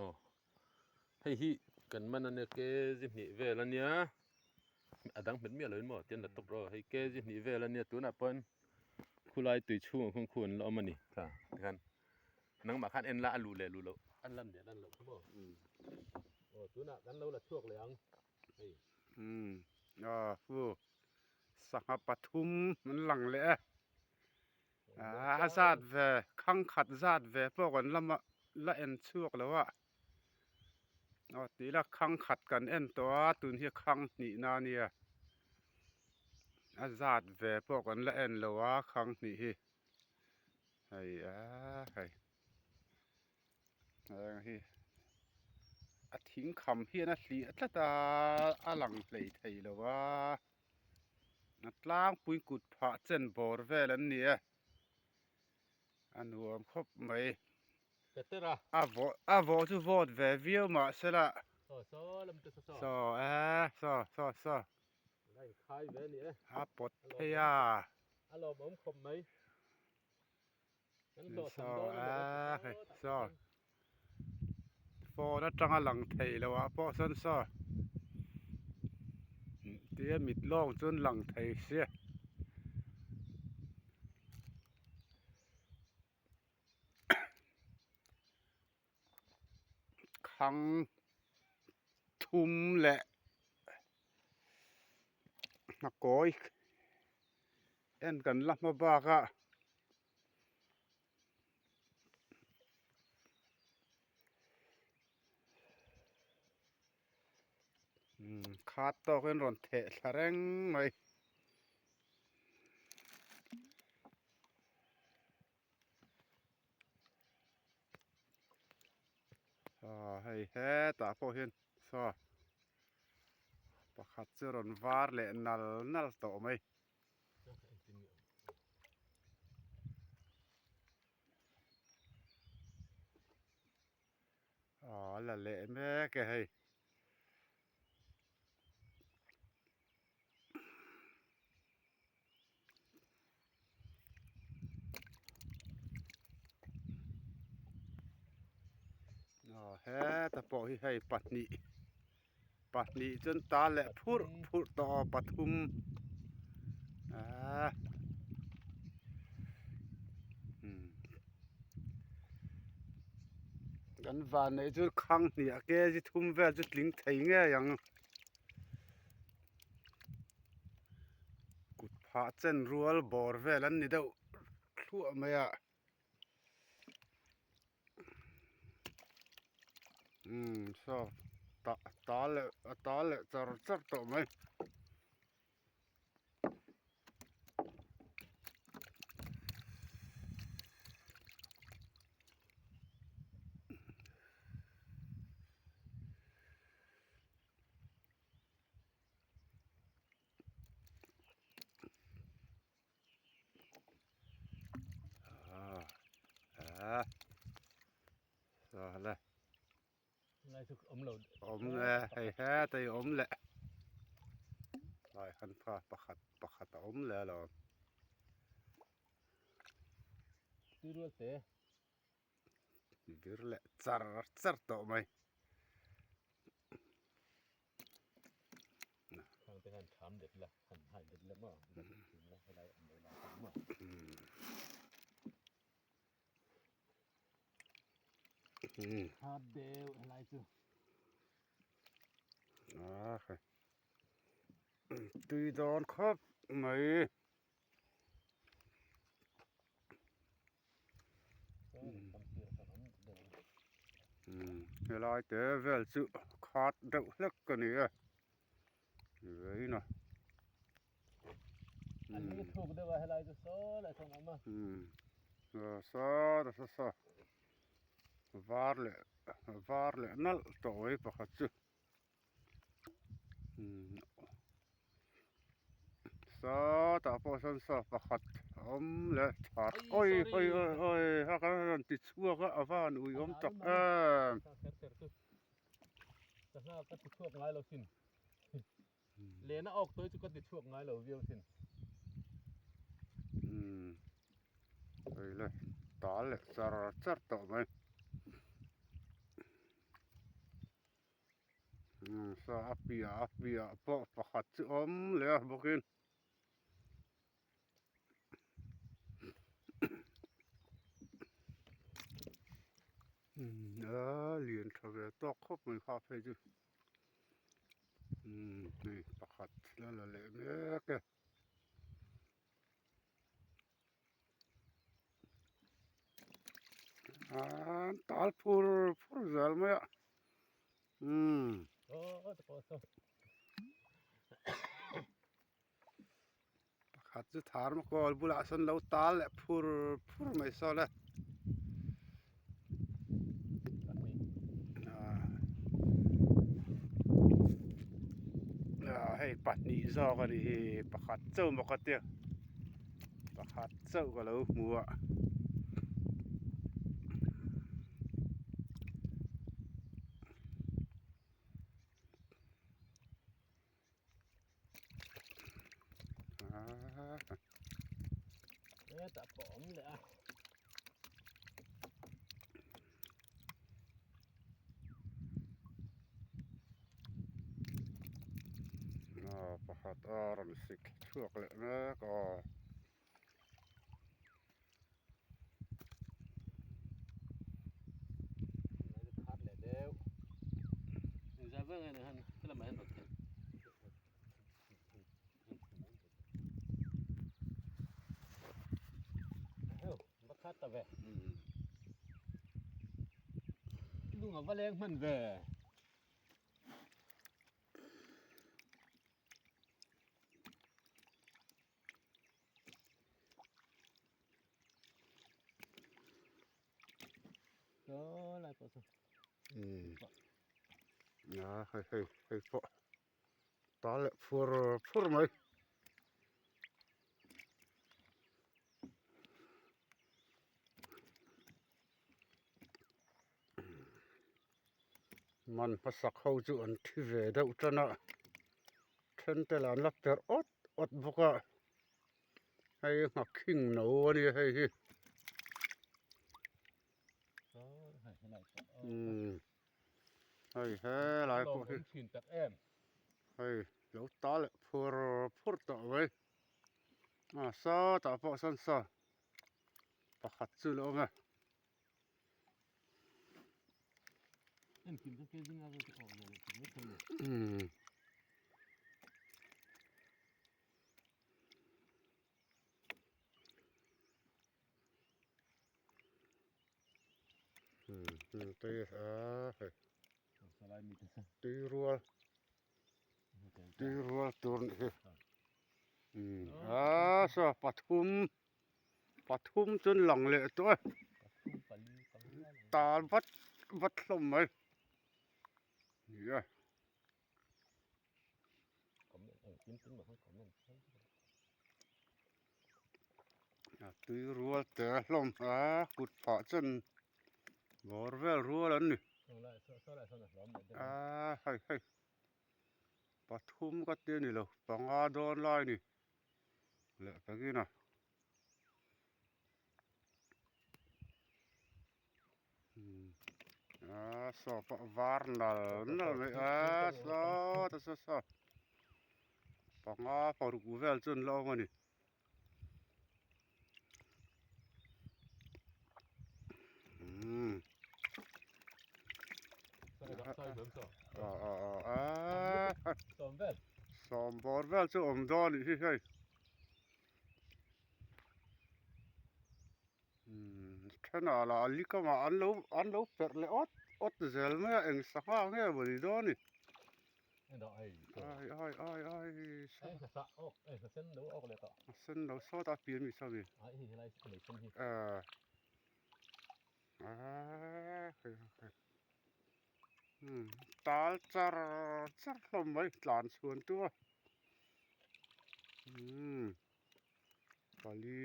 Aw hei hi kan man ania kg hnih vel ania a dang hmet miah lo in maw tian la tawp rawh hei kg hnih vel ania tunah pawhin khulai tui chhungah khuan khu an la awm a ni tha tikhan nangmah khan en la a luh leh luh loh an lan leh lan loh kha maw aw tunah kan lo la chhuak leh ang hei. Umm aw hu sangha pathum an lang leh e. A zat ve khang khat zat ve pawh kan la la en chhuak lo a aw tih ila khang khat kan en tawh a tun hi khang hnih na a nia a zat ve pawh kan la en lo a khang hnih hi hei a hei heng hi a thing kham hian a hliah tlat a a lang hlei thei lo a. A tlangpui kut phah chen bawr vel an ni e a nuam khawp mai a vawh a vawh chu vawt ve viau mah se la saw e saw saw saw a pawt phei a saw e hei saw phone atanga lang thei lo ah pawh sawn saw tia mit lawng chuan lang thei sia. Khang thum leh hnakawi en kan la hma bak a. Khat tawkin rawn theh thla reng mai. Aw hei hetah pawh hian saw pakhat chu rawn var leh nal nal tawh mai. Aw a la leh mek e hei. Aw heta pawh hi hei pahnih pahnih chuan ta leh phurh phurh tawh aw pathum ahh umm kan van neih chu khang hniah kg thum vel chu tling thei ngei ang. Kut phah chen rual bawr vel an ni deuh thluah mai a umm saw tah ta leh a ta leh char char tawh mai. Awm le hei heta hi awm leh lai han kha pakhat pakhat a awm leh alawm. Vir leh char char tawh mai. Tui dawn khawp mai. Helai te vel chu khat deuh hlek a ni e vein a saw saw saw var leh var leh nalh tawh mai pakhat chu. Sawtah pawh sawn saw pakhat a awm leh that awi awi awi awi a kan rawn ti chhuak a a van ui awm tak em. Hei le tal leh char char tawh mai. Sa a piah a piah pawh pakhat chu awm leh a bawkin. A lian tha ve tawk khawp mai kha phei chu hei pakhat la la leh mek e. An tal phur phur zel mai a umm. Pakhat chu tharmakawl bulah sawn lo tal leh phur phur mai sawn e. Ah hei pahnih zawk a ni hi pakhat chauh maw ka tia pakhat chauh ka lo hmu a. Hetah pawh awm leh a. Aw pakhat a rawn sik chhuak leh mek aw. Khat leh deuh. Engzah vel nge ni han helamah hian rawn thlen. Va khat ta ve. Lung a va leng hman ve. Saw lai pawh saw. A hei hei hei pawh ta leh phur phur mai. Man hmasak ho chu an thi ve deuh tan a then te lah an la perh awt awt bawk a hei nghakhing no a nia hei hi umm hei helai pawh hi hei lo ta leh phur phur tawh mai a sawtah pawh sawn saw pakhat chu la awm e. Tui rual tui rual tur nih hi a saw pathum pathum chuan lang leh tawh e tal vat vat hlawm mai ni e. A tui rual te hlawm a kut phah chuan bawr vel rual an ni a hei hei pathum ka ti a ni lo panga dawn lai a ni leh takin a. A saw pawh var nal nal mai a saw ta saw saw panga paruk vel chu an la awm a ni. Sawm bawr vel chu awm dawn anih hi hei. Thenah lah a likam ah an lo an lo perh leh awt awt zel mai a eng sangha nge maw ni dawn ni. Ai ai ai ai a sen lo sawt a pian mi sawi tal char char hlawm mai tlan chhuan tu a pali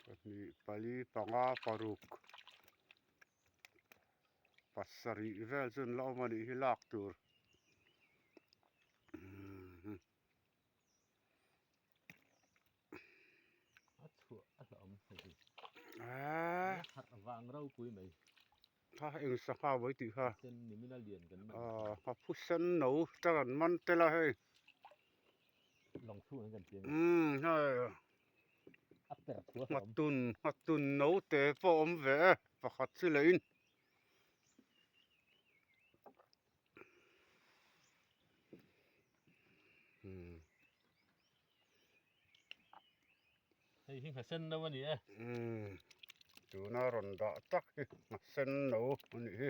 pahnih pali panga paruk pasarih vel chu an la awm a nih hi lak tur. A chhuah a hlauhawm hei hi. A harh vang ropui mai. Kha eng sangha vawi tih kha a phusen no te kan man tel a hei umm hei nghatun nghatun no te pawh a awm ve e pakhat chu leh in. Hei hi nghasen no a ni e. Umm tuna rawn dah tak hi nghasen no a nih hi.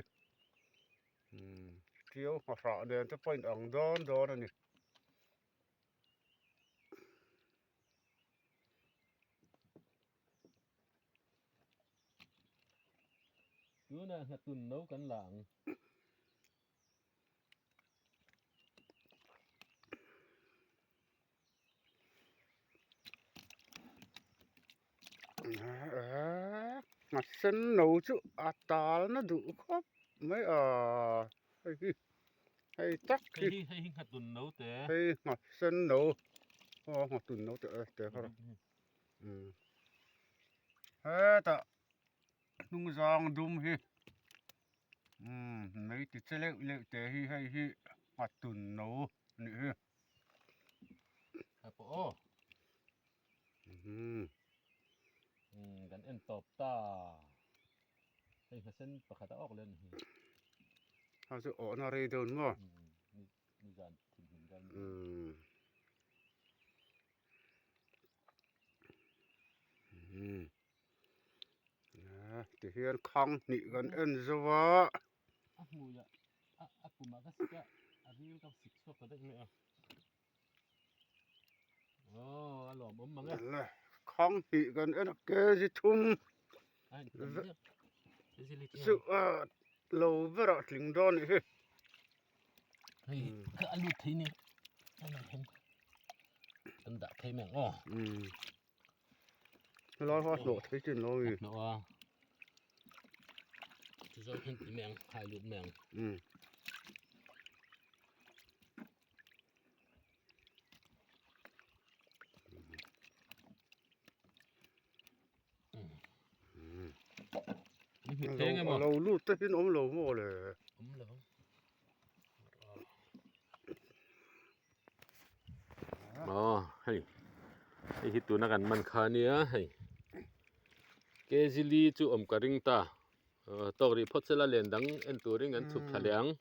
Umm tiau nghahrah nen te pawh a inang dawn dawn a ni. Tunah nghatun no kan la ang. A sen no chu a tal na duh khawp mai a hei hi hei tak hi hei hi nghatun no te hei nghat sen no aw nghatun no te te kha hetah hnung zang dum hi umm mei ti che leuh leuh te hi hei hi nghatun no a nih hi. Pawh aw. Umm. Umm kan en tawp ta. Hei hmasen pakhat a awk leh a ni hi. Ha chu awhna rei dawn maw? Umm ni ni zan thinhmun vel ni. Umm. Umm. Tihian khang hnih kan en zo a. A hmui ah a a pumah ka sik a a ril ka sik chhuak ta daih mai a aw a lawm awm mang e le khang hnih kan en a kg thum chu a lo berah tling dawn anih hi hei ka a lut thei ni kan dah phei mai ang aw Helai kha a hnawh thei chin lo a ni. A hnawh a. Chu zawng hian ti mai ang, hai lut mai ang. Umm. A lo lut te hi an awm lo maw le? Awm lo. Aw hei hei hi tuna kan man kha ania hei kg li chu awm ka ring ta tawk rih phawt sela len dang en turin kan chhuk thla leh ang.